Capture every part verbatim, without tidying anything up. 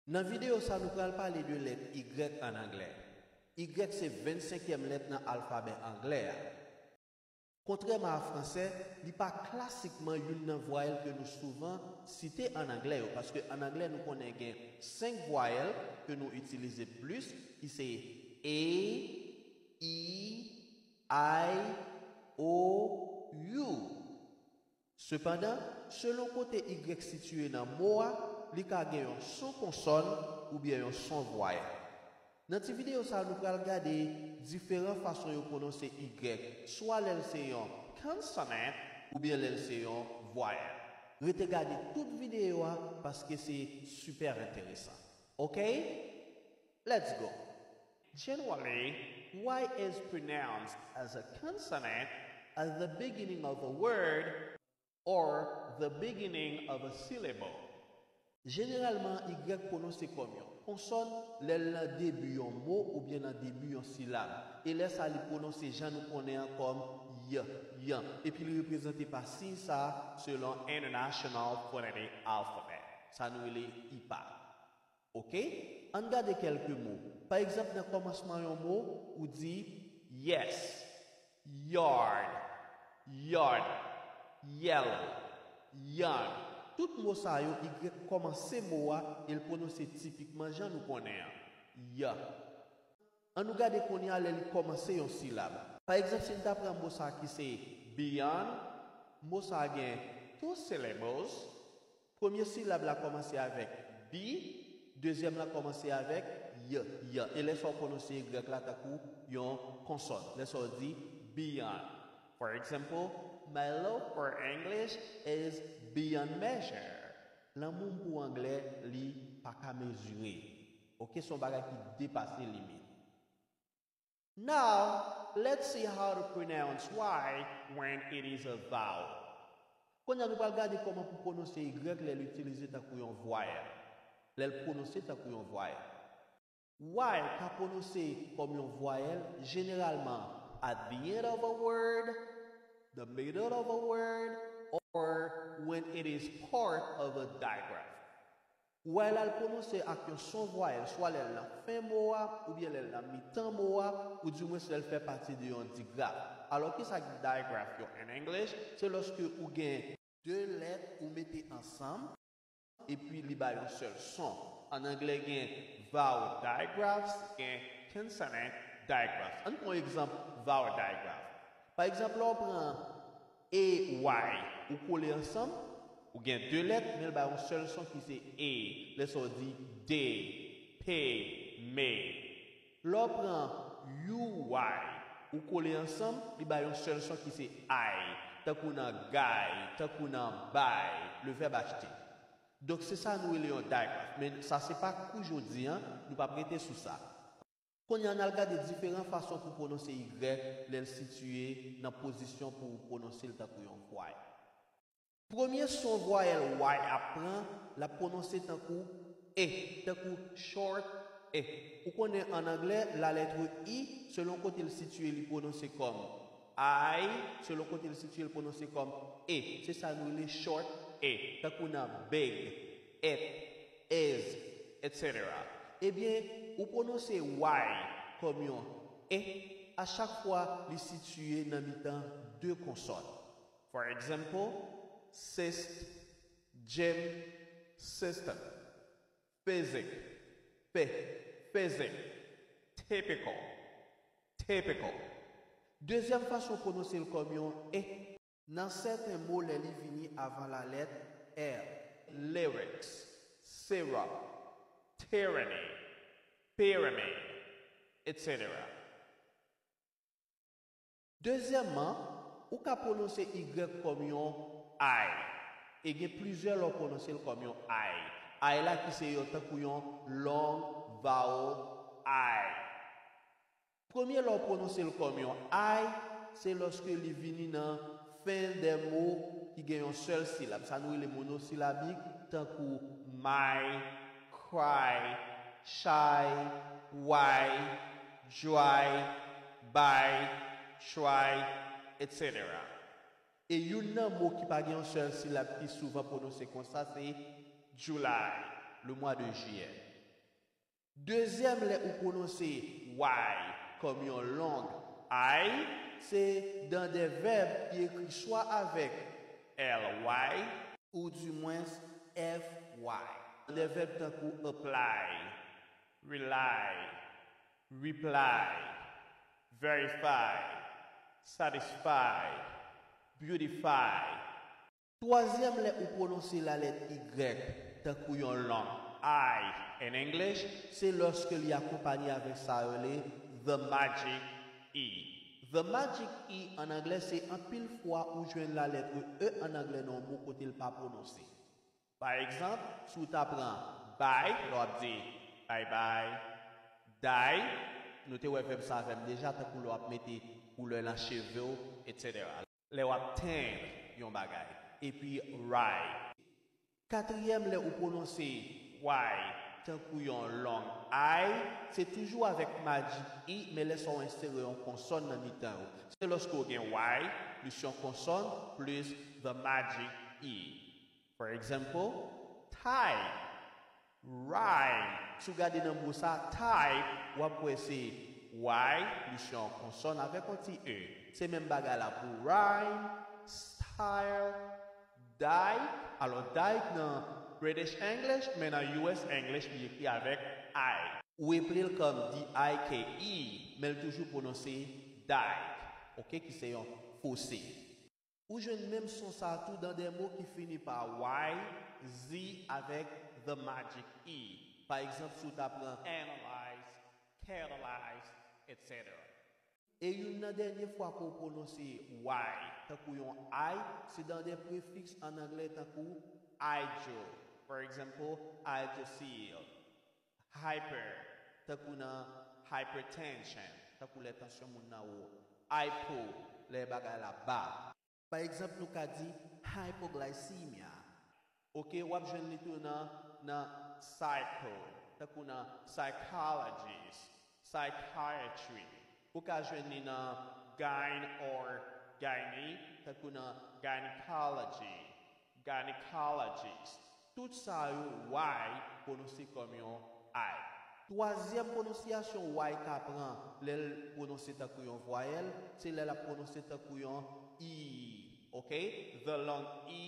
Nan videyo sa a, nou pral pale de lèt Y ann anglè. Y se vennsenkyèm lèt nan alfabè anglè a. Kontrèman a fransè, li pa klasikman youn nan vwayèl ke nou souvan site ann anglè yo, paske ann anglè nou konnen gen senk vwayèl ke nou itilize plis, ki se A, E, I, O, U. Sepandan, selon kote Y sitiye nan mo a, li ka gen yon son konsòn oubyen yon son vwayèl. Nan ti videyo sa a, nou pral gade diferan fason yo pwononse Y, swa lè l se yon consonant oubyen lè l se yon vwayèl. Rete gade tout videyo a paske se sipè enteresan. Oke? Let's go! Generally, Y is pronounced as a consonant at the beginning of a word or the beginning of a syllable. Jeneralman, Y pwononse kòm yon konsòn lè l nan debi yon mo oubyen nan debi yon silab. E lè sa, li pwononse jan nou konnen an kòm Y, yan. Epi li reprezante pa siy sa a selon International Phonetic Alphabet. Sa nou rele I P A. Oke? Ann gade kèlke mo. Pa egzanp, nan kòmansman yon mo, ou di yes, yard, yard, yellow, young. Tout mo sa yo, Y kòmanse mo a e l pwononse tipikman jan nou konnen an. Y. Ann nou gade kounye a lè li kòmanse yon silab. Pa egzanp, si n ta pran mo sa a ki se beyond, mo sa a gen two syllables. Premye silab la kòmanse avèk B, dezyèm la kòmanse avèk Y, y. E lè sa w pwononse Y la tankou yon konsòn. Lè sa w di beyond. For example, my love for English is beyond measure. Lanmou m pou anglè, li pa ka mezire. Oke, se yon bagay ki depase limit. Now, let's see how to pronounce Y when it is a vowel. Kounye a, nou pral gade kòman pou pwononse Y lè l itilize tankou yon vwayèl. Lè l pwononse tankou yon vwayèl. Y ka pwononse kòm yon vwayèl, jeneralman, at the end of a word, the middle of a word, or when it is part of a digraph. Y la l pwononse ak yon son vwayèl, swa lè l nan fen mo a, oubyen lè l nan mitan mo a, oudimwens lè l fè pati de yon digraf. Alò, kisa ki digraf yo in English? Se lòske ou gen de lèt ou mete ansanm, epi li bay yon sèl son. Ann anglè, gen vowel digraphs, gen consonant digraphs. Ann pran yon egzanp vowel digraph. Pa egzanp, lè w pran A Y, ou kole ansanm, ou gen de lèt, men l bay yon sèl son ki se A. Lè sa w di day, pay, made. Lè w pran U Y, ou kole ansanm, li bay yon sèl son ki se I, tankou nan guy, tankou nan buy, le verbe acheter. Donk, se sa nou rele yon digraph. Men sa se pa kou jodi a, nou p ap rete sou sa. Kounye a, ann al gade diferan fason pou pwononse Y lè l sitiye nan pozisyon pou w pwononse l tankou yon vwayèl. Premye son vwayèl Y ap pran, l ap pwononse tankou E, tankou short E. Ou konnen, ann anglè, la lettre I, selon kote l sitiye, li pwononse kòm I, selon kote l sitiye, l pwononse kòm E. Se sa nou rele short E, tankou nan big, it, is, et cetera. Ebyen, ou pwononse Y kòm yon E a chak fwa li sitiye nan mitan de konsòn. For example, cyst, gym, system, physic, phy, physic, typical, typical. Dezyèm fason pwononse l kòm yon E. Nan sèten mo, lè li vini avan lalèt R. Lyrics, syrup, tyranny, pyramid, et cetera. Dezyèmman, ou ka pwononse Y kòm yon I. E gen plizyè lè w pwononse l kòm yon I. I la ki se yon tankou yon long vowel I. Premye lè w pwononse l kòm yon I, se lòske li vini nan fen de mo ki gen yon sèl silab. Sa nou rele monosilabik, tankou my, cry, shy, why, dry, buy, try, et cetera. E youn nan mo ki pa gen yon sèl silab ki souvan pwononse konsa se July, le mois de juillet. Dezyèm lè ou pwononse Y kòm yon long I, se dan de vèb ki ekri swa avèk L Y oudimwens F Y. Dan de vèb tankou apply, rely, reply, verify, satisfy, beautify. Twazyèm lè ou pwononse lalèt Y tankou yon long I in English, se lòske li akonpanye avèk sa yo rele the magic E. The magic E an anglè se anpil fwa ou jwenn lalèt E an anglè nan yon mo kote l pa pwononse. Pa egzanp, si w ta pran bye, lè w ap di bye bye, die, nou te wè vèb sa avè m deja, tankou lè w ap mete koulè nan cheve w, etsetera. Lè w ap tenn yon bagay. Epi ray. Katriyèm lè ou pwononse Y tankou yon long I, se toujou avèk magic E, men lè sa w ensere yon konsòn nan mitan yo. Se lòske w gen Y plis yon konsòn plis the magic E. For example, tie, rhyme. Si w gade nan mo sa, type, w ap wè se Y plis yon konsòn avèk yon ti E. Se menm bagay la pou rhyme, style, dyke. Alò, dyke nan British English, men nan U S English, li ekri avèk I. Ou eple l kòm D I K E, men l toujou pwononse dyke, oke, ki se yon fose. Ou jwenn menm son sa tou dan de mo ki fini pa Y, Z avèk the magic E. Pa egzanp, si w ta pran analyze, catalyze, etsetera. E youn nan dènye fwa ke w pwononse Y tankou yon I, se dan de prefiks an anglè tankou hydro. For example, hydrocele. Hyper, tankou nan hypertension, tankou lè tansyon moun nan wo. Hypo, lè bagay la ba. Pa egzanp, nou ka di hypoglycemia. Oke, w ap jwenn li tou nan, nan psycho, tankou nan psychologist, psychiatry. Ou ka jwenn li nan gyne or gynae, tankou nan gynecology, gynecologist. Tout sa yo, Y pwononse kòm yon I. Twazyèm pwononsyasyon Y ka pran lè l pwononse tankou yon vwayèl, se lè l ap pwononse tankou yon E. Oke? The long E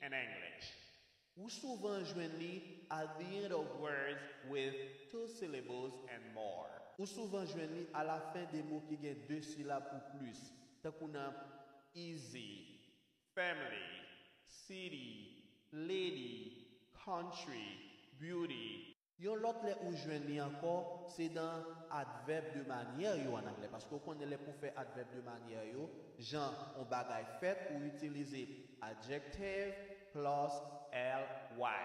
in English. Ou souvan jwenn li at the end of words with two syllables and more. Ou souvan jwenn li alafen de mo ki gen de silab ou plis, tankou nan easy, family, city, lady, country, beauty. Yon lòt lè ou jwenn li ankò, se dan advèb de manyè yo an anglè, paske w konnen lè pou fè advèb de manyè yo, jan yon bagay fèt, ou itilize adjective plus L Y.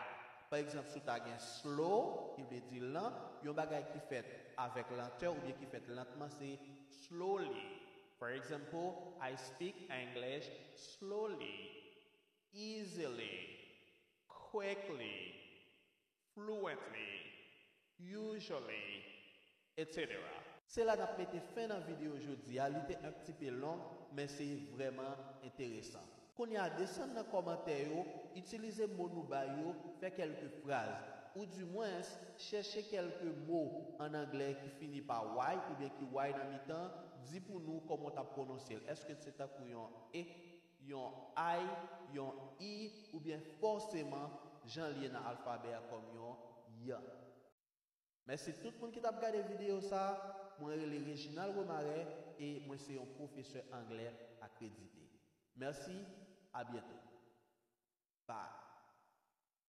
Pa egzanp, si w ta gen slow, ki vle di lant, yon bagay ki fèt avèk lantè oubyen ki fèt lantman, se slowly. For example, I speak English slowly, easily, quickly, fluently, usually, etsetera. Se la n ap mete fen nan videyo jodi a, li te yon ti pe long, men se vrèman enteresan. Kounye a, desann nan kòmantè yo, itilize mo nou bay yo, fè kèlke fraz, oudimwens, chèche kèlke mo an anglè ki fini pa Y oubyen ki Y nan mitan, di pou nou kòman w t ap pwononse l. Èske se tankou yon E, yon I, yon I, oubyen fòseman jan l ye nan alfabè a kòm yon Y? Mèsi tout moun ki t ap gade videyo sa a. Mwen rele Reginald Romaret e mwen se yon pwofesè anglè akredite. Mèsi, a byento. Bye.